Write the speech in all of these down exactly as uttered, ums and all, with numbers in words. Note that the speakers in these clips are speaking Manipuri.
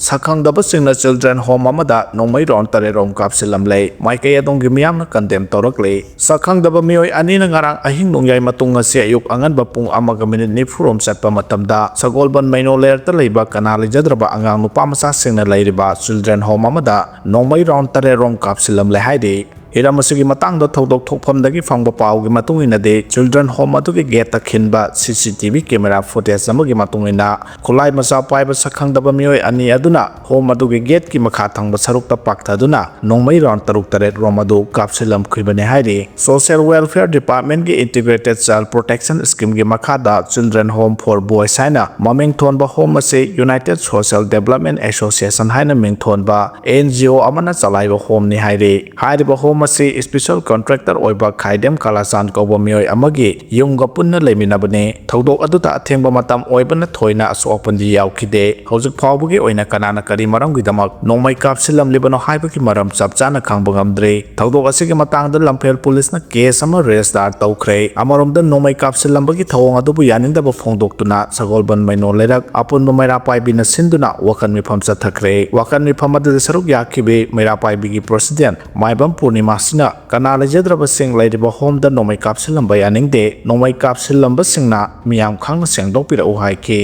ꯁꯛꯈꯪꯗꯕꯁꯤꯡꯅ children home ꯑꯃꯗ ꯅꯣꯡꯃꯩ round ꯇꯔꯦꯠ ꯔꯣꯝ ꯀꯥꯞꯁꯤꯜꯂꯝꯂꯦ꯫ ꯃꯥꯏꯀꯩ ꯑꯗꯣꯝꯒꯤ ꯃꯤꯌꯥꯝꯅ condemn ꯇꯧꯔꯛꯂꯤ꯫ ꯁꯛꯈꯪꯗꯕ ꯃꯤꯑꯣꯏ ꯑꯅꯤꯅ ꯉꯔꯥꯡ ꯑꯍꯤꯡ ꯅꯣꯡꯌꯥꯏ ꯃꯇꯨꯡ ꯉꯁꯤ ꯑꯌꯨꯛ ꯑꯉꯟꯕ ꯄꯨꯡ ꯑꯃꯒ ꯃꯤꯅꯤꯠ ꯅꯤꯐꯨ ꯔꯣꯝ ꯆꯠꯄ ꯃꯇꯝꯗ ꯁꯒꯣꯜꯕꯟ ꯃꯩꯅꯣ ꯂꯩꯔꯛꯇ ꯂꯩꯕ ꯀꯅꯥ ꯂꯩꯖꯗ꯭ꯔꯕ ꯑꯉꯥꯡ ꯅꯨꯄꯥ ꯃꯆꯥꯁꯤꯡꯅ ꯂꯩꯔꯤꯕ children home ꯑꯃꯗ ꯅꯣꯡꯃꯩ round ꯇꯔꯦꯠ ꯔꯣꯝ ꯀꯥꯞꯁꯤꯜꯂꯝꯂꯦ ꯍꯥꯏꯔꯤ꯫ ꯍꯤꯔꯝ ꯑꯁꯤꯒꯤ ꯃꯇꯥꯡꯗ ꯊꯧꯗꯣꯛ ꯊꯣꯛꯐꯝꯗꯒꯤ ꯐꯪꯕ ꯄꯥꯎꯒꯤ ꯃꯇꯨꯡ ꯏꯟꯅꯗꯤ, children home ꯑꯗꯨꯒꯤ gateꯇ ꯈꯤꯟꯕ C C T V camera footage ꯑꯃꯒꯤ ꯃꯇꯨꯡ ꯏꯟꯅ, ꯈꯨꯠꯂꯥꯏ ꯃꯆꯥ ꯄꯥꯏꯕ ꯁꯛꯈꯪꯗꯕ ꯃꯤꯑꯣꯏ ꯑꯅꯤ ꯑꯗꯨꯅ home ꯑꯗꯨꯒꯤ gateꯀꯤ ꯃꯈꯥ ꯊꯪꯕ ꯁꯔꯨꯛꯇ ꯄꯥꯛꯊꯗꯨꯅ ꯅꯣꯡꯃꯩ round ꯇꯔꯨꯛ ꯇꯔꯦꯠ ꯔꯣꯝ ꯑꯗꯨ ꯀꯥꯞꯁꯤꯜꯂꯝꯈꯤꯕꯅꯤ ꯍꯥꯏꯔꯤ꯫ Social Welfare Departmentꯀꯤ Integrated Child Protection Schemeꯒꯤ ꯃꯈꯥꯗ Children Home for Boys ꯍꯥꯏꯅ ꯃꯃꯤꯡ ꯊꯣꯟꯕ home ꯑꯁꯤ United Social Development Association ꯍꯥꯏꯅ ꯃꯤꯡ ꯊꯣꯟꯕ N G O ꯑꯃꯅ ꯆꯂꯥꯏꯕ homeꯅꯤ ꯍꯥꯏꯔꯤ꯫ ꯍꯥꯏꯔꯤꯕ home ꯑꯁꯤ special contractor ꯑꯣꯏꯕ ꯈꯥꯏꯗꯦꯝ ꯀꯥꯂꯥꯆꯥꯟ ꯀꯧꯕ ꯃꯤꯑꯣꯏ ꯑꯃꯒꯤ ꯌꯨꯝꯒ ꯄꯨꯟꯅ ꯂꯩꯃꯤꯟꯅꯕꯅꯤ꯫ ꯊꯧꯗꯣꯛ ꯑꯗꯨꯗ ꯑꯊꯦꯡꯕ ꯃꯇꯝ ꯑꯣꯏꯕꯅ ꯊꯣꯏꯅ ꯑꯁꯣꯛ ꯑꯄꯟꯗꯤ ꯌꯥꯎꯈꯤꯗꯦ꯫ ꯍꯧꯖꯤꯛ ꯐꯥꯎꯕꯒꯤ ꯑꯣꯏꯅ ꯀꯅꯥꯅ ꯀꯔꯤ ꯃꯔꯝꯒꯤꯗꯃꯛ ꯅꯣꯡꯃꯩ ꯀꯥꯞꯁꯤꯜꯂꯝꯂꯤꯕꯅꯣ ꯍꯥꯏꯕꯒꯤ ꯃꯔꯝ ꯆꯞ ꯆꯥꯅ ꯈꯪꯕ ꯉꯝꯗ꯭ꯔꯤ꯫ ꯊꯧꯗꯣꯛ ꯑꯁꯤꯒꯤ ꯃꯇꯥꯡꯗ ꯂꯝꯐꯦꯜ ꯄꯨꯂꯤꯁꯅ case ꯑꯃ register ꯇꯧꯈ꯭ꯔꯦ꯫ ꯑꯃꯔꯣꯝꯗ ꯅꯣꯡꯃꯩ ꯀꯥꯞꯁꯤꯜꯂꯝꯕꯒꯤ ꯊꯧꯑꯣꯡ ꯑꯗꯨꯕꯨ ꯌꯥꯅꯤꯡꯗꯕ ꯐꯣꯡꯗꯣꯛꯇꯨꯅ ꯁꯒꯣꯜꯕꯟ ꯃꯩꯅꯣ ꯂꯩꯔꯛ ꯑꯄꯨꯟꯕ ꯃꯩꯔꯥ ꯄꯥꯏꯕꯤꯅ ꯁꯤꯟꯗꯨꯅ ꯋꯥꯀꯟ ꯃꯤꯐꯝ ꯆꯠꯊꯈ꯭ꯔꯦ꯫ ꯋꯥꯀꯟ ꯃꯤꯐꯝ ꯑꯗꯨꯗ ꯁꯔꯨꯛ ꯌꯥꯈꯤꯕꯤ ꯃꯩꯔꯥ ꯄꯥꯏꯕꯤꯒꯤ president ꯃꯥꯏꯕꯝ ꯄꯨꯔꯅꯤꯃꯥꯁꯤꯅ ꯀꯅꯥ ꯂꯩꯖꯗ꯭ꯔꯕꯁꯤꯡ ꯂꯩꯔꯤꯕ homeꯗ ꯅꯣꯡꯃꯩ ꯀꯥꯞꯁꯤꯜꯂꯝꯕ ꯌꯥꯅꯤꯡꯗꯦ, ꯅꯣꯡꯃꯩ ꯀꯥꯞꯁꯤꯜꯂꯝꯕꯁꯤꯡꯅ ꯃꯤꯌꯥꯝ ꯈꯪꯅ ꯁꯦꯡꯗꯣꯛꯄꯤꯔꯛꯎ ꯍꯥꯏꯈꯤ꯫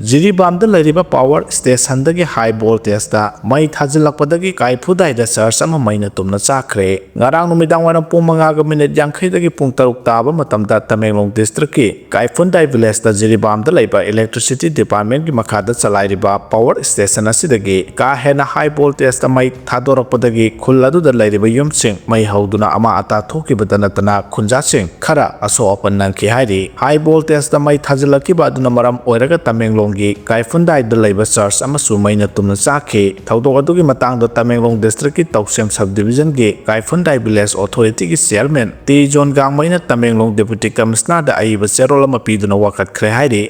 ꯖꯤꯔꯤꯕꯥꯝꯗ ꯂꯩꯔꯤꯕ power stationꯗꯒꯤ high voltageꯇ ꯃꯩ ꯊꯥꯖꯤꯜꯂꯛꯄꯗꯒꯤ ꯀꯥꯏꯐꯨꯗꯥꯏꯗ church ꯑꯃ ꯃꯩꯅ ꯇꯨꯝꯅ ꯆꯥꯛꯈ꯭ꯔꯦ꯫ ꯉꯔꯥꯡ ꯅꯨꯃꯤꯗꯥꯡ ꯋꯥꯏꯔꯝ ꯄꯨꯡ ꯃꯉꯥꯒ ꯃꯤꯅꯤꯠ ꯌꯥꯡꯈꯩꯗꯒꯤ ꯄꯨꯡ ꯇꯔꯨꯛ ꯇꯥꯕ ꯃꯇꯝꯗ ꯇꯃꯦꯡꯂꯣꯡ districtꯀꯤ ꯀꯥꯏꯐꯨꯟꯗꯥꯏ villageꯇ ꯖꯤꯔꯤꯕꯥꯝꯗ ꯂꯩꯕ electricity departmentꯀꯤ ꯃꯈꯥꯗ ꯆꯂꯥꯏꯔꯤꯕ power station ꯑꯁꯤꯗꯒꯤ ꯀꯥ ꯍꯦꯟꯅ high voltageꯇ ꯃꯩ ꯊꯥꯗꯣꯔꯛꯄꯗꯒꯤ ꯈꯨꯜ ꯑꯗꯨꯗ ꯂꯩꯔꯤꯕ ꯌꯨꯝꯁꯤꯡ ꯃꯩ ꯍꯧꯗꯨꯅ ꯑꯃꯥ ꯑꯇꯥ ꯊꯣꯛꯈꯤꯕꯗ ꯅꯠꯇꯅ ꯈꯨꯟꯖꯥꯁꯤꯡ ꯈꯔ ꯑꯁꯣꯛ ꯑꯄꯟ ꯅꯪꯈꯤ ꯍꯥꯏꯔꯤ꯫ High voltageꯇ ꯃꯩ ꯊꯥꯖꯤꯜꯂꯛꯈꯤꯕ ꯑꯗꯨꯅ ꯃꯔꯝ ꯑꯣꯏꯔꯒ ꯇꯃꯦꯡꯂꯣꯡꯒꯤ ꯀꯥꯏꯐꯨꯟꯗꯥꯏꯗ ꯂꯩꯕ church ꯑꯃꯁꯨ ꯃꯩꯅ ꯇꯨꯝꯅ ꯆꯥꯛꯈꯤ꯫ ꯊꯧꯗꯣꯛ ꯑꯗꯨꯒꯤ ꯃꯇꯥꯡꯗ ꯇꯃꯦꯡꯂꯣꯡ districtꯀꯤ ꯇꯧꯁꯦꯝ subdivisionꯒꯤ ꯀꯥꯏꯐꯨꯟꯗꯥꯏ village authorityꯒꯤ chairman ꯇꯤ ꯖꯣꯟ ꯒꯥꯡꯃꯩꯅ ꯇꯃꯦꯡꯂꯣꯡ deputy commissionerꯗ ꯑꯏꯕ ꯆꯦꯔꯣꯜ ꯑꯃ ꯄꯤꯗꯨꯅ ꯋꯥꯀꯠꯈ꯭ꯔꯦ ꯍꯥꯏꯔꯤ꯫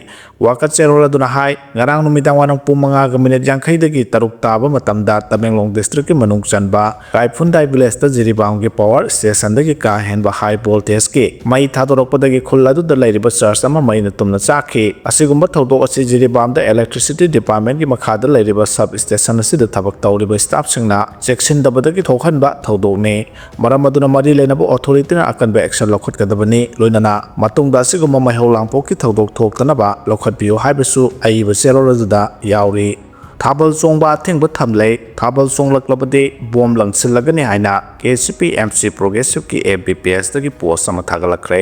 ꯋꯥꯀꯠ ꯆꯦꯔꯣꯜ ꯑꯗꯨꯅ ꯍꯥꯏ, ꯉꯔꯥꯡ ꯅꯨꯃꯤꯗꯥꯡ ꯋꯥꯏꯔꯝ ꯄꯨꯡ ꯃꯉꯥꯒ ꯃꯤꯅꯤꯠ ꯌꯥꯡꯈꯩꯗꯒꯤ ꯇꯔꯨꯛ ꯇꯥꯕ ꯃꯇꯝꯗ ꯇꯃꯦꯡꯂꯣꯡ districtꯀꯤ ꯃꯅꯨꯡ ꯆꯟꯕ ꯀꯥꯏꯐꯨꯟꯗꯥꯏ villageꯇ ꯖꯤꯔꯤꯕꯥꯝꯒꯤ power stationꯗꯒꯤ ꯀꯥ ꯍꯦꯟꯕ high voltageꯀꯤ ꯃꯩ ꯊꯥꯗꯣꯔꯛꯄꯗꯒꯤ ꯈꯨꯜ ꯑꯗꯨꯗ ꯂꯩꯔꯤꯕ church ꯑꯃ ꯃꯩꯅ ꯇꯨꯝꯅ ꯆꯥꯛꯈꯤ꯫ ꯑꯁꯤꯒꯨꯝꯕ ꯊꯧꯗꯣꯛ ꯑꯁꯤ ꯖꯤꯔꯤꯕꯥꯝꯗ Electricity Departmentꯀꯤ ꯃꯈꯥꯗ ꯂꯩꯔꯤꯕ sub station ꯑꯁꯤꯗ ꯊꯕꯛ ꯇꯧꯔꯤꯕ staffꯁꯤꯡꯅ ꯆꯦꯛꯁꯤꯟꯗꯕꯗꯒꯤ ꯊꯣꯛꯍꯟꯕ ꯊꯧꯗꯣꯛꯅꯤ꯫ ꯃꯔꯝ ꯑꯗꯨꯅ ꯃꯔꯤ ꯂꯩꯅꯕ authorityꯅ ꯑꯀꯟꯕ action ꯂꯧꯈꯠꯀꯗꯕꯅꯤ꯫ ꯂꯣꯏꯅꯅ ꯃꯇꯨꯡꯗ ꯑꯁꯤꯒꯨꯝꯕ ꯃꯩꯍꯧ ꯂꯥꯡꯄꯣꯛꯀꯤ ꯊꯧꯗꯣꯛ ꯊꯣꯛꯇꯅꯕ ꯂꯧꯈꯠꯄꯤꯌꯨ ꯍꯥꯏꯕꯁꯨ ꯑꯏꯕ ꯆꯦꯔꯣꯜ ꯑꯗꯨꯗ ꯌꯥꯎꯔꯤ꯫ ꯊꯥꯕꯜ ꯆꯣꯡꯕ ꯑꯊꯤꯡꯕ ꯊꯝꯂꯦ꯫ ꯊꯥꯕꯜ ꯆꯣꯡꯂꯛꯂꯕꯗꯤ ꯕꯣꯝ ꯂꯪꯁꯤꯜꯂꯒꯅꯤ ꯍꯥꯏꯅ KCP MC Progressiveꯀꯤ FB pageꯇꯒꯤ post ꯑꯃ ꯊꯥꯒꯠꯂꯛꯈ꯭ꯔꯦ꯫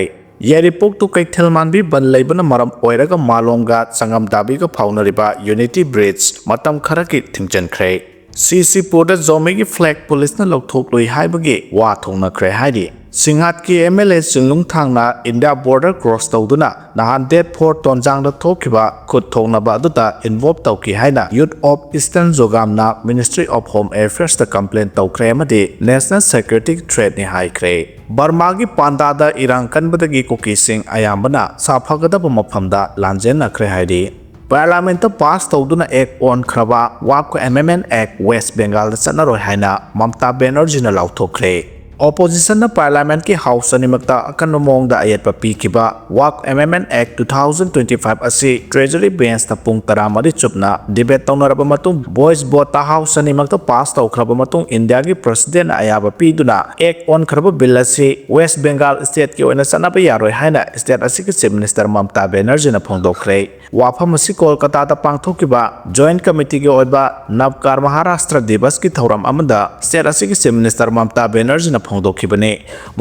ꯌꯥꯏꯔꯤꯄꯣꯛꯇꯨ ꯀꯩꯊꯦꯜ ꯃꯥꯟꯕꯤ ꯕꯟ ꯂꯩꯕꯅ ꯃꯔꯝ ꯑꯣꯏꯔꯒ ꯃꯥꯂꯣꯝꯒ ꯆꯉꯝꯗꯥꯕꯤꯒ ꯐꯥꯎꯅꯔꯤꯕ Unity Bridge ꯃꯇꯝ ꯈꯔꯒꯤ ꯊꯤꯡꯖꯤꯟꯈ꯭ꯔꯦ꯫ ꯁꯤꯁꯤꯄꯨꯔꯗ ꯖꯣꯃꯤꯒꯤ flag policeꯅ ꯂꯧꯊꯣꯛꯂꯨꯏ ꯍꯥꯏꯕꯒꯤ ꯋꯥ ꯊꯣꯛꯅꯈ꯭ꯔꯦ ꯍꯥꯏꯔꯤ꯫ ꯁꯤꯡꯍꯥꯠꯀꯤ MLA ꯆꯤꯡꯅꯨꯡꯊꯥꯡꯅ India border cross ꯇꯧꯗꯨꯅ ꯅꯍꯥꯟ date four ꯇꯣꯟꯖꯥꯡꯗ ꯊꯣꯛꯈꯤꯕ ꯈꯨꯠ ꯊꯣꯛꯅꯕ ꯑꯗꯨꯗ involve ꯇꯧꯈꯤ ꯍꯥꯏꯅ Youth of Eastern Zogam-ꯅ Ministry of Home Affairs-ꯇ complaint ꯇꯧꯈ꯭ꯔꯦ ꯑꯃꯗꯤ national security threat-ꯅꯤ ꯍꯥꯏꯈ꯭ꯔꯦ꯫ ꯕꯔꯃꯥꯒꯤ ꯄꯥꯟꯗꯥꯗ ꯏꯔꯥꯡ ꯀꯟꯕꯗꯒꯤ ꯀꯨꯀꯤꯁꯤꯡ ꯑꯌꯥꯝꯕꯅ ꯁꯥꯐꯒꯗꯕ ꯃꯐꯝꯗ ꯂꯥꯟꯖꯦꯟꯅꯈ꯭ꯔꯦ ꯍꯥꯏꯔꯤ꯫ Parliament-ꯇ pass ꯇꯧꯗꯨꯅ act ꯑꯣꯟꯈ꯭ꯔꯕ WACO Amendment Act West Bengal-ꯗ ꯆꯠꯅꯔꯣꯏ ꯍꯥꯏꯅ ꯃꯝꯇꯥ ꯕꯦꯅꯔꯖꯤꯅ ꯂꯥꯎꯊꯣꯛꯈ꯭ꯔꯦ꯫ Opposition-ꯅ Parliament-ꯀꯤ house ꯑꯅꯤꯃꯛꯇ ꯑꯀꯟꯕ ꯃꯑꯣꯡꯗ ꯑꯌꯦꯠꯄ ꯄꯤꯈꯤꯕ WACO Amendment Act two thousand twenty-five ꯑꯁꯤ Treasury Bench-ꯇ ꯄꯨꯡ ꯇꯔꯥꯃꯔꯤ ꯆꯨꯞꯅ debate ꯇꯧꯅꯔꯕ ꯃꯇꯨꯡ, voice vote-ꯇ house ꯑꯅꯤꯃꯛꯇ pass ꯇꯧꯈ꯭ꯔꯕ ꯃꯇꯨꯡ, India-ꯒꯤ President-ꯅ ꯑꯌꯥꯕ ꯄꯤꯗꯨꯅ act ꯑꯣꯟꯈ꯭ꯔꯕ bill ꯑꯁꯤ West Bengal state-ꯀꯤ ꯑꯣꯏꯅ ꯆꯠꯅꯕ ꯌꯥꯔꯣꯏ ꯍꯥꯏꯅ state ꯑꯁꯤꯒꯤ Chief Minister ꯃꯝꯇꯥ ꯕꯦꯅꯔꯖꯤꯅ ꯐꯣꯡꯗꯣꯛꯈ꯭ꯔꯦ꯫ ꯋꯥꯐꯝ ꯑꯁꯤ ꯀꯣꯜꯀꯇꯥꯗ ꯄꯥꯡꯊꯣꯛꯈꯤꯕ Joint Committee-ꯒꯤ ꯑꯣꯏꯕ ꯅꯕꯀꯥꯔ ꯃꯍꯥꯔꯥꯁꯇ꯭ꯔ ꯗꯤꯕꯁꯀꯤ ꯊꯧꯔꯝ ꯑꯃꯗ state ꯑꯁꯤꯒꯤ Chief Minister ꯃꯝꯇꯥ ꯕꯦꯅꯔꯖꯤꯅ ꯐꯣꯡꯗꯣꯛꯈꯤꯕꯅꯤ꯫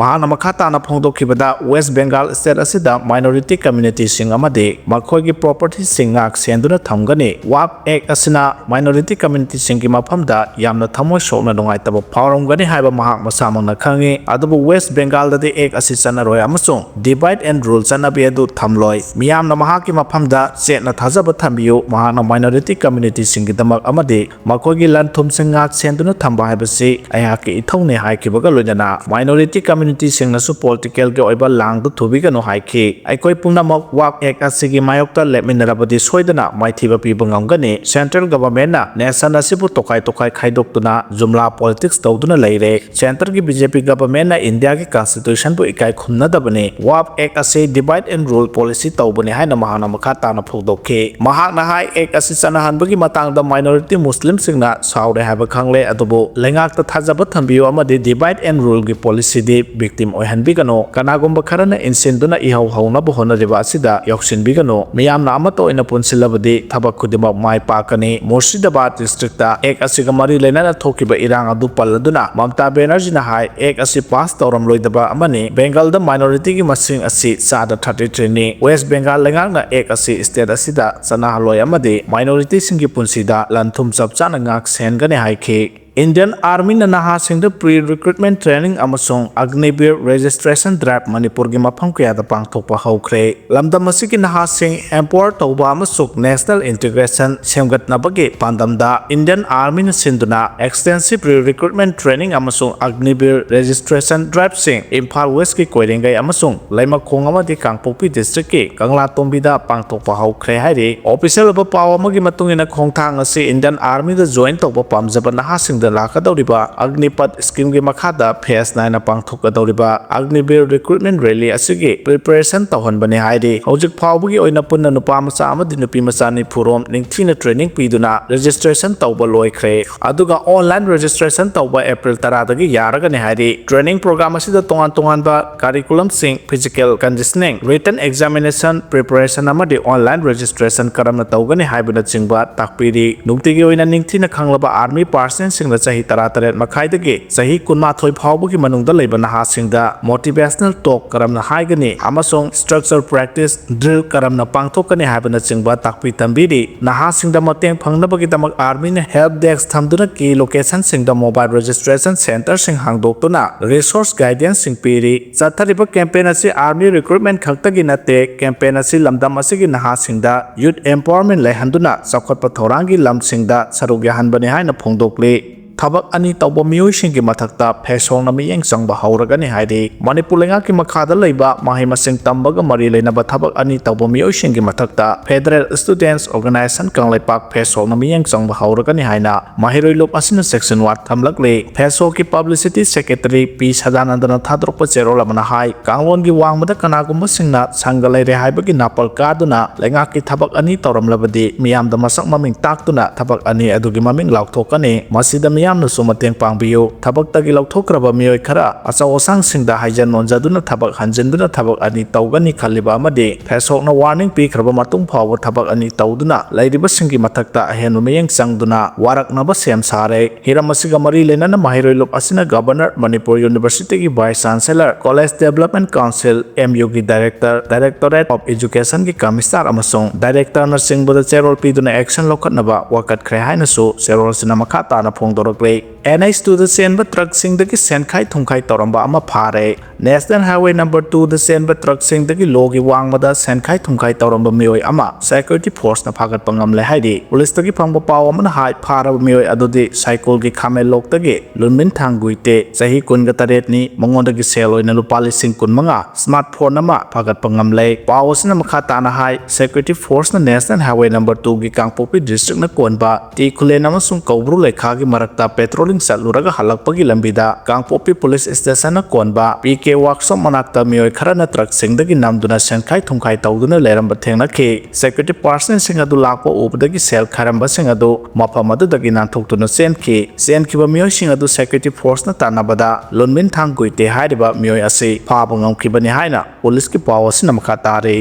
ꯃꯍꯥꯛꯅ ꯃꯈꯥ ꯇꯥꯅ ꯐꯣꯡꯗꯣꯛꯈꯤꯕꯗ, West Bengal state ꯑꯁꯤꯗ minority community-ꯁꯤꯡ ꯑꯃꯗꯤ ꯃꯈꯣꯏꯒꯤ property-ꯁꯤꯡ ꯉꯥꯛ ꯁꯦꯟꯗꯨꯅ ꯊꯝꯒꯅꯤ꯫ WACO Act ꯑꯁꯤꯅ minority community-ꯁꯤꯡꯒꯤ ꯃꯐꯝꯗ ꯌꯥꯝꯅ ꯊꯃꯣꯏ ꯁꯣꯛꯅ ꯅꯨꯡꯉꯥꯏꯇꯕ ꯐꯥꯎꯔꯝꯒꯅꯤ ꯍꯥꯏꯕ ꯃꯍꯥꯛ ꯃꯁꯥꯃꯛꯅ ꯈꯪꯏ꯫ ꯑꯗꯨꯕꯨ West Bengal-ꯗꯗꯤ act ꯑꯁꯤ ꯆꯠꯅꯔꯣꯏ ꯑꯃꯁꯨꯡ divide and rule ꯆꯠꯅꯕꯤ ꯑꯗꯨ ꯊꯝꯂꯣꯏ꯫ ꯃꯤꯌꯥꯝꯅ ꯃꯍꯥꯛꯀꯤ ꯃꯐꯝꯗ ꯆꯦꯠꯅ ꯊꯥꯖꯕ ꯊꯝꯕꯤꯌꯨ꯫ ꯃꯍꯥꯛꯅ minority community-ꯁꯤꯡꯒꯤꯗꯃꯛ ꯑꯃꯗꯤ ꯃꯈꯣꯏꯒꯤ ꯂꯟ ꯊꯨꯝꯁꯤꯡ ꯉꯥꯛ ꯁꯦꯟꯗꯨꯅ ꯊꯝꯕ ꯍꯥꯏꯕꯁꯤ ꯑꯩꯍꯥꯛꯀꯤ ꯏꯊꯧꯅꯤ ꯍꯥꯏꯈꯤꯕꯒ ꯂꯣꯏꯅꯅ ꯅ minority communityꯁꯤꯡꯅꯁꯨ politicalꯒꯤ ꯑꯣꯏꯕ ꯂꯥꯡꯗ ꯊꯨꯕꯤꯒꯅꯨ ꯍꯥꯏꯈꯤ꯫ ꯑꯩꯈꯣꯏ ꯄꯨꯝꯅꯃꯛ WAPB Act ꯑꯁꯤꯒꯤ ꯃꯥꯌꯣꯛꯇ ꯂꯦꯞꯃꯤꯟꯅꯔꯕꯗꯤ ꯁꯣꯏꯗꯅ ꯃꯥꯏꯊꯤꯕ ꯄꯤꯕ ꯉꯝꯒꯅꯤ꯫ Central governmentꯅ nation ꯑꯁꯤꯕꯨ ꯇꯣꯈꯥꯏ ꯇꯣꯈꯥꯏ ꯈꯥꯏꯗꯣꯛꯇꯨꯅ ꯖꯨꯝꯂꯥ politics ꯇꯧꯗꯨꯅ ꯂꯩꯔꯦ꯫ Centreꯒꯤ BJP governmentꯅ Indiaꯒꯤ constitutionꯕꯨ ꯏꯀꯥꯏ ꯈꯨꯝꯅꯗꯕꯅꯤ꯫ WAPB Act ꯑꯁꯤ divide and rule policy ꯇꯧꯕꯅꯤ ꯍꯥꯏꯅ ꯃꯍꯥꯛꯅ ꯃꯈꯥ ꯇꯥꯅ ꯐꯣꯡꯗꯣꯛꯈꯤ꯫ ꯃꯍꯥꯛꯅ ꯍꯥꯏ, Act ꯑꯁꯤ ꯆꯠꯅꯍꯟꯕꯒꯤ ꯃꯇꯥꯡꯗ minority Muslimꯁꯤꯡꯅ ꯁꯥꯎꯔꯦ ꯍꯥꯏꯕ ꯈꯪꯂꯦ, ꯑꯗꯨꯕꯨ ꯂꯩꯉꯥꯛꯇ ꯊꯥꯖꯕ ꯊꯝꯕꯤꯌꯨ ꯑꯃꯗꯤ divide and ruleꯒꯤ policyꯗꯤ victim ꯑꯣꯏꯍꯟꯕꯤꯒꯅꯨ꯫ ꯀꯅꯥꯒꯨꯝꯕ ꯈꯔꯅ ꯏꯟꯁꯤꯟꯗꯨꯅ ꯏꯍꯧ ꯍꯧꯅꯕ ꯍꯣꯠꯅꯔꯤꯕ ꯑꯁꯤꯗ ꯌꯥꯎꯁꯤꯟꯕꯤꯒꯅꯨ꯫ ꯃꯤꯌꯥꯝꯅ ꯑꯃꯠꯇ ꯑꯣꯏꯅ ꯄꯨꯟꯁꯤꯜꯂꯕꯗꯤ ꯊꯕꯛ ꯈꯨꯗꯤꯡꯃꯛ ꯃꯥꯏ ꯄꯥꯛꯀꯅꯤ꯫ ꯃꯨꯔꯁꯤꯗꯥꯕꯥꯗ districtꯇ Act ꯑꯁꯤꯒ ꯃꯔꯤ ꯂꯩꯅꯅ ꯊꯣꯛꯈꯤꯕ ꯏꯔꯥꯡ ꯑꯗꯨ ꯄꯜꯂꯗꯨꯅ ꯃꯃꯇꯥ ꯕꯦꯅꯔꯖꯤꯅ ꯍꯥꯏ, Act ꯑꯁꯤ pass ꯇꯧꯔꯝꯂꯣꯏꯗꯕ ꯑꯃꯅꯤ꯫ Bengalꯗ minorityꯒꯤ ꯃꯁꯤꯡ ꯑꯁꯤ ꯆꯥꯗ thirty threeꯅꯤ꯫ West Bengal ꯂꯩꯉꯥꯛꯅ Act ꯑꯁꯤ state ꯑꯁꯤꯗ ꯆꯠꯅꯍꯜꯂꯣꯏ ꯑꯃꯗꯤ minorityꯁꯤꯡꯒꯤ ꯄꯨꯟꯁꯤꯗ ꯂꯟ ꯊꯨꯝ ꯆꯞ ꯆꯥꯅ ꯉꯥꯛ ꯁꯦꯟꯒꯅꯤ ꯍꯥꯏꯈꯤ꯫ Indian Armyꯅ ꯅꯍꯥꯁꯤꯡꯗ pre recruitment training ꯑꯃꯁꯨꯡ Agniveer registration drive ꯃꯅꯤꯄꯨꯔꯒꯤ ꯃꯐꯝ ꯀꯌꯥꯗ ꯄꯥꯡꯊꯣꯛꯄ ꯍꯧꯈ꯭ꯔꯦ꯫ ꯂꯝꯗꯝ ꯑꯁꯤꯒꯤ ꯅꯍꯥꯁꯤꯡ empower ꯇꯧꯕ ꯑꯃꯁꯨꯡ national integration ꯁꯦꯝꯒꯠꯅꯕꯒꯤ ꯄꯥꯟꯗꯝꯗ Indian Armyꯅ ꯁꯤꯟꯗꯨꯅ extensive pre recruitment training ꯑꯃꯁꯨꯡ Agniveer registration driveꯁꯤꯡ ꯏꯝꯐꯥꯜ Westꯀꯤ ꯀꯣꯏꯔꯦꯡꯒꯩ ꯑꯃꯁꯨꯡ ꯂꯩꯃꯈꯣꯡ ꯑꯃꯗꯤ ꯀꯥꯡꯄꯣꯛꯄꯤ districtꯀꯤ ꯀꯪꯂꯥꯇꯣꯡꯕꯤꯗ ꯄꯥꯡꯊꯣꯛꯄ ꯍꯧꯈ꯭ꯔꯦ ꯍꯥꯏꯔꯤ꯫ Official ꯑꯣꯏꯕ ꯄꯥꯎ ꯑꯃꯒꯤ ꯃꯇꯨꯡ ꯏꯟꯅ, ꯈꯣꯡꯊꯥꯡ ꯑꯁꯤ Indian Armyꯗ join ꯇꯧꯕ ꯄꯥꯝꯖꯕ ꯅꯍꯥꯁꯤꯡꯗ ꯂꯥꯛꯀꯗꯧꯔꯤꯕ Agnipath schemeꯒꯤ ꯃꯈꯥꯗ phase ꯅꯥꯏꯅ ꯄꯥꯡꯊꯣꯛꯀꯗꯧꯔꯤꯕ Agniveer recruitment rally ꯑꯁꯤꯒꯤ preparation ꯇꯧꯍꯟꯕꯅꯤ ꯍꯥꯏꯔꯤ꯫ ꯍꯧꯖꯤꯛ ꯐꯥꯎꯕꯒꯤ ꯑꯣꯏꯅ ꯄꯨꯟꯅ ꯅꯨꯄꯥ ꯃꯆꯥ ꯑꯃꯗꯤ ꯅꯨꯄꯤ ꯃꯆꯥ ꯅꯤꯐꯨ ꯔꯣꯝ ꯅꯤꯡꯊꯤꯅ training ꯄꯤꯗꯨꯅ registration ꯇꯧꯕ ꯂꯣꯏꯈ꯭ꯔꯦ꯫ ꯑꯗꯨꯒ online registration ꯇꯧꯕ April ꯇꯔꯥꯗꯒꯤ ꯌꯥꯔꯒꯅꯤ ꯍꯥꯏꯔꯤ꯫ Training program ꯑꯁꯤꯗ ꯇꯣꯉꯥꯟ ꯇꯣꯉꯥꯟꯕ curriculumꯁꯤꯡ, physical conditioning, written examination preparation ꯑꯃꯗꯤ online registration ꯀꯔꯝꯅ ꯇꯧꯒꯅꯤ ꯍꯥꯏꯕꯅꯆꯤꯡꯕ ꯇꯥꯛꯄꯤꯔꯤ꯫ ꯅꯨꯡꯇꯤꯒꯤ ꯑꯣꯏꯅ ꯅꯤꯡꯊꯤꯅ ꯈꯪꯂꯕ army personnelꯁꯤꯡꯅ ꯆꯍꯤ ꯇꯔꯥꯇꯔꯦꯠ ꯃꯈꯥꯏꯗꯒꯤ ꯆꯍꯤ ꯀꯨꯟꯃꯥꯊꯣꯏ ꯐꯥꯎꯕꯒꯤ ꯃꯅꯨꯡꯗ ꯂꯩꯕ ꯅꯍꯥꯁꯤꯡꯗ motivational talk ꯀꯔꯝꯅ ꯍꯥꯏꯒꯅꯤ ꯑꯃꯁꯨꯡ structure practice drill ꯀꯔꯝꯅ ꯄꯥꯡꯊꯣꯛꯀꯅꯤ ꯍꯥꯏꯕꯅꯆꯤꯡꯕ ꯇꯥꯛꯄꯤ ꯇꯝꯕꯤꯔꯤ꯫ ꯅꯍꯥꯁꯤꯡꯗ ꯃꯇꯦꯡ ꯐꯪꯅꯕꯒꯤꯗꯃꯛ Armyꯅ help desk ꯊꯝꯗꯨꯅ key locationꯁꯤꯡꯗ mobile registration centreꯁꯤꯡ ꯍꯥꯡꯗꯣꯛꯇꯨꯅ resource guidanceꯁꯤꯡ ꯄꯤꯔꯤ꯫ ꯆꯠꯊꯔꯤꯕ campaign ꯑꯁꯤ army recruitment ꯈꯛꯇꯒꯤ ꯅꯠꯇꯦ꯫ Campaign ꯑꯁꯤ ꯂꯝꯗꯝ ꯑꯁꯤꯒꯤ ꯅꯍꯥꯁꯤꯡꯗ youth empowerment ꯂꯩꯍꯟꯗꯨꯅ ꯆꯥꯎꯈꯠꯄ ꯊꯧꯔꯥꯡꯒꯤ ꯂꯝꯁꯤꯡꯗ ꯁꯔꯨꯛ ꯌꯥꯍꯟꯕꯅꯤ ꯍꯥꯏꯅ ꯐꯣꯡꯗꯣꯛꯂꯤ꯫ ꯊꯕꯛ ꯑꯅꯤ ꯇꯧꯕ ꯃꯤꯑꯣꯏꯁꯤꯡꯒꯤ ꯃꯊꯛꯇ ꯐꯦꯁꯣꯛꯅ ꯃꯤꯠꯌꯦꯡ ꯆꯪꯕ ꯍꯧꯔꯒꯅꯤ ꯍꯥꯏꯔꯤ꯫ ꯃꯅꯤꯄꯨꯔ ꯂꯩꯉꯥꯛꯀꯤ ꯃꯈꯥꯗ ꯂꯩꯕ ꯃꯍꯩ ꯃꯁꯤꯡ ꯇꯝꯕꯒ ꯃꯔꯤ ꯂꯩꯅꯕ ꯊꯕꯛ ꯑꯅꯤ ꯇꯧꯕ ꯃꯤꯑꯣꯏꯁꯤꯡꯒꯤ ꯃꯊꯛꯇ Federal Students Organisation ꯀꯪꯂꯩꯄꯥꯛ ꯐꯦꯁꯣꯛꯅ ꯃꯤꯠꯌꯦꯡ ꯆꯪꯕ ꯍꯧꯔꯒꯅꯤ ꯍꯥꯏꯅ ꯃꯍꯩꯔꯣꯏ ꯂꯨꯞ ꯑꯁꯤꯅ ꯆꯦꯛꯁꯤꯟꯋꯥ ꯊꯝꯂꯛꯂꯤ꯫ ꯐꯦꯁꯣꯛꯀꯤ publicity secretary ꯄꯤ ꯁꯗꯥꯅꯟꯗꯅ ꯊꯥꯗꯣꯔꯛꯄ ꯆꯦꯔꯣꯜ ꯑꯃꯅ ꯍꯥꯏ, ꯀꯥꯡꯂꯣꯟꯒꯤ ꯋꯥꯡꯃꯗ ꯀꯅꯥꯒꯨꯝꯕꯁꯤꯡꯅ ꯁꯪꯒ ꯂꯩꯔꯦ ꯍꯥꯏꯕꯒꯤ ꯅꯥꯄꯜ ꯀꯥꯗꯨꯅ ꯂꯩꯉꯥꯛꯀꯤ ꯊꯕꯛ ꯑꯅꯤ ꯇꯧꯔꯝꯂꯕꯗꯤ ꯃꯤꯌꯥꯝꯗ ꯃꯁꯛ ꯃꯃꯤꯡ ꯇꯥꯛꯇꯨꯅ ꯊꯕꯛ ꯑꯅꯤ ꯑꯗꯨꯒꯤ ꯃꯃꯤꯡ ꯂꯥꯎꯊꯣꯛꯀꯅꯤ꯫ ꯃꯁꯤꯗ ꯃꯤꯌꯥꯝꯅꯁꯨ ꯃꯇꯦꯡ ꯄꯥꯡꯕꯤꯌꯨ꯫ ꯊꯕꯛꯇꯒꯤ ꯂꯧꯊꯣꯛꯈ꯭ꯔꯕ ꯃꯤꯑꯣꯏ ꯈꯔ ꯑꯆꯧ ꯑꯁꯥꯡꯁꯤꯡꯗ ꯍꯥꯏꯖ ꯅꯣꯟꯖꯗꯨꯅ ꯊꯕꯛ ꯍꯟꯖꯤꯟꯗꯨꯅ ꯊꯕꯛ ꯑꯅꯤ ꯇꯧꯒꯅꯤ ꯈꯜꯂꯤꯕ ꯑꯃꯗꯤ ꯐꯦꯁꯣꯛꯅ warning ꯄꯤꯈ꯭ꯔꯕ ꯃꯇꯨꯡ ꯐꯥꯎꯕ ꯊꯕꯛ ꯑꯅꯤ ꯇꯧꯗꯨꯅ ꯂꯩꯔꯤꯕꯁꯤꯡꯒꯤ ꯃꯊꯛꯇ ꯑꯍꯦꯟꯕ ꯃꯤꯠꯌꯦꯡ ꯆꯪꯗꯨꯅ ꯋꯥꯔꯛꯅꯕ ꯁꯦꯝ ꯁꯥꯔꯦ꯫ ꯍꯤꯔꯝ ꯑꯁꯤꯒ ꯃꯔꯤ ꯂꯩꯅꯅ ꯃꯍꯩꯔꯣꯏ ꯂꯨꯞ ꯑꯁꯤꯅ Governor Manipur Universityꯒꯤ Vice Chancellor, College Development Council, MUꯒꯤ Director, Directorate of Educationꯒꯤ Commissioner ꯑꯃꯁꯨꯡ Directorꯅ ꯆꯤꯡꯕꯗ ꯆꯦꯔꯣꯜ ꯄꯤꯗꯨꯅ action ꯂꯧꯈꯠꯅꯕ ꯋꯥꯀꯠꯈ꯭ꯔꯦ ꯍꯥꯏꯅꯁꯨ ꯆꯦꯔꯣꯜ ꯑꯁꯤꯅ ꯃꯈꯥ ꯇꯥꯅ ꯐꯣꯡꯗꯣꯔꯛꯂꯤ꯫ NH twoꯗ ꯆꯦꯟꯕ truckꯁꯤꯡꯗꯒꯤ ꯁꯦꯟꯈꯥꯏ ꯊꯨꯝꯈꯥꯏ ꯇꯧꯔꯝꯕ ꯑꯃ ꯐꯥꯔꯦ꯫ National Highway number twoꯗ ꯆꯦꯟꯕ truckꯁꯤꯡꯗꯒꯤ ꯂꯣꯒꯤ ꯋꯥꯡꯃꯗ ꯁꯦꯟꯈꯥꯏ ꯊꯨꯝꯈꯥꯏ ꯇꯧꯔꯝꯕ ꯃꯤꯑꯣꯏ ꯑꯃ security forceꯅ ꯐꯥꯒꯠꯄ ꯉꯝꯂꯦ ꯍꯥꯏꯔꯤ꯫ ꯄꯨꯂꯤꯁꯇꯒꯤ ꯐꯪꯕ ꯄꯥꯎ ꯑꯃꯅ ꯍꯥꯏ, ꯐꯥꯔꯕ ꯃꯤꯑꯣꯏ ꯑꯗꯨꯗꯤ ꯁꯥꯏꯀꯨꯜꯒꯤ ꯈꯥꯃꯦꯟ ꯂꯣꯛꯇꯒꯤ ꯂꯨꯟꯃꯤꯟ ꯊꯥꯡꯒꯨꯏꯇꯦ, ꯆꯍꯤ ꯀꯨꯟꯒ ꯇꯔꯦꯠꯅꯤ, ꯃꯉꯣꯟꯗꯒꯤ ꯁꯦꯜ ꯑꯣꯏꯅ ꯂꯨꯄꯥ ꯂꯤꯁꯤꯡ ꯀꯨꯟꯃꯉꯥ, smartphone ꯑꯃ ꯐꯥꯒꯠꯄ ꯉꯝꯂꯦ꯫ ꯄꯥꯎ ꯑꯁꯤꯅ ꯃꯈꯥ ꯇꯥꯅ ꯍꯥꯏ, security forceꯅ National Highway number twoꯒꯤ ꯀꯥꯡꯄꯣꯛꯄꯤ districtꯅ ꯀꯣꯟꯕ ꯇꯤ ꯈꯨꯂꯦꯟ ꯑꯃꯁꯨꯡ ꯀꯧꯕ꯭ꯔꯨ ꯂꯩꯈꯥꯒꯤ ꯃꯔꯛꯇ patrolling ꯆꯠꯂꯨꯔꯒ ꯍꯜꯂꯛꯄꯒꯤ ꯂꯝꯕꯤꯗ ꯀꯥꯡꯄꯣꯛꯄꯤ police stationꯅ ꯀꯣꯟꯕ ꯄꯤ ꯀꯦ workshop ꯃꯅꯥꯛꯇ ꯃꯤꯑꯣꯏ ꯈꯔꯅ truckꯁꯤꯡꯗꯒꯤ ꯅꯝꯗꯨꯅ ꯁꯦꯟꯈꯥꯏ ꯊꯨꯝꯈꯥꯏ ꯇꯧꯗꯨꯅ ꯂꯩꯔꯝꯕ ꯊꯦꯡꯅꯈꯤ꯫ Security personꯁꯤꯡ ꯑꯗꯨ ꯂꯥꯛꯄ ꯎꯕꯗꯒꯤ ꯁꯦꯜ ꯈꯥꯏꯔꯝꯕꯁꯤꯡ ꯑꯗꯨ ꯃꯐꯝ ꯑꯗꯨꯗꯒꯤ ꯅꯥꯟꯊꯣꯛꯇꯨꯅ ꯆꯦꯟꯈꯤ꯫ ꯆꯦꯟꯈꯤꯕ ꯃꯤꯑꯣꯏꯁꯤꯡ ꯑꯗꯨ security forceꯅ ꯇꯥꯟꯅꯕꯗ ꯂꯨꯟꯃꯤꯟ ꯊꯥꯡꯒꯨꯏꯇꯦ ꯍꯥꯏꯔꯤꯕ ꯃꯤꯑꯣꯏ ꯑꯁꯤ ꯐꯥꯕ ꯉꯝꯈꯤꯕꯅꯤ ꯍꯥꯏꯅ ꯄꯨꯂꯤꯁꯀꯤ ꯄꯥꯎ ꯑꯁꯤꯅ ꯃꯈꯥ ꯇꯥꯔꯤ꯫